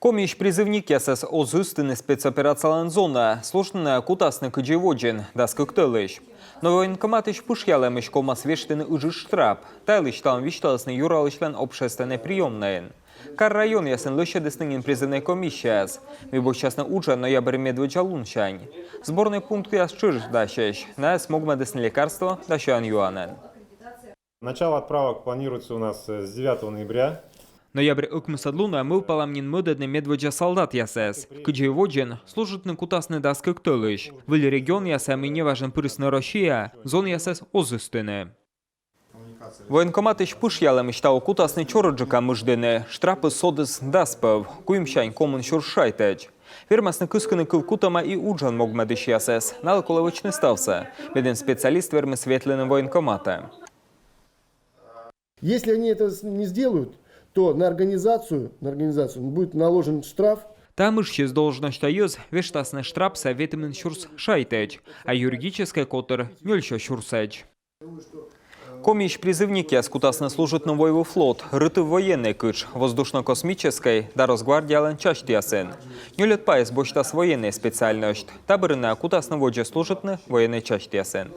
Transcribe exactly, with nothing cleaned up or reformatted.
Комиысь призывникъясӧс оз ыстыны спецоперациялӧн зонаӧ, служитны найӧ кутасны кыдзи водзын, дас кык тӧлысь. Но военкоматысь пышъялӧмысь ковмас вештыны ыджыд штрап. Та йылысь талун висьталісны Юралысьлӧн общественнӧй приёмнӧйын. Кар-районъясын лӧсьӧдісны нин призывнӧй комиссияяс. Мый босьтчасны уджӧ ноябрь медводдза лунсянь. Сборнӧй пунктъяс тшӧтш дасьӧсь. Найӧс могмӧдісны лекарство да сёян-юанӧн. Начало отправок планируется у нас э, с девятого ноября. Ноябрь ӧкмысӧд лунӧ мӧвпалам нин мӧдӧдны медводдза салдатъясӧс. Кыдзи водзын, служитны кутасны дас кык тӧлысь. Выль регионъясӧ, мый неважӧн пырисны Россияӧ, зонъясӧс оз ыстыны. Военкоматысь пышъялӧмысь таво кутасны чорыдджыка мыждыны. Штрапыс содіс дас пӧв, куимсянь комын сюрс шайтӧдз. Вермасны кыскыны кывкутӧмӧ и уджӧн могмӧдысьясӧс. Налы колӧ вӧчны ставсӧ. Медым специалист вермис ветлыны военкоматӧ. Если они это не сделают, то на организацию, на организацию будет наложен штраф. Та мыжсьыс должностьта йӧз вештасны штрапсӧ ветымын сюрс шайтӧдз, а юридическӧй котыр нёльсё сюрсӧдз. Комиысь призывникъяс кутасны служитны Войвыв флот, рытыв военнӧй кытш, воздушно-космическӧй да Росгвардиялӧн частьясын. Нёльӧд пайыс босьтас военнӧй специальность. Та бӧрын найӧ кутасны водзӧ служитны военнӧй частьясын.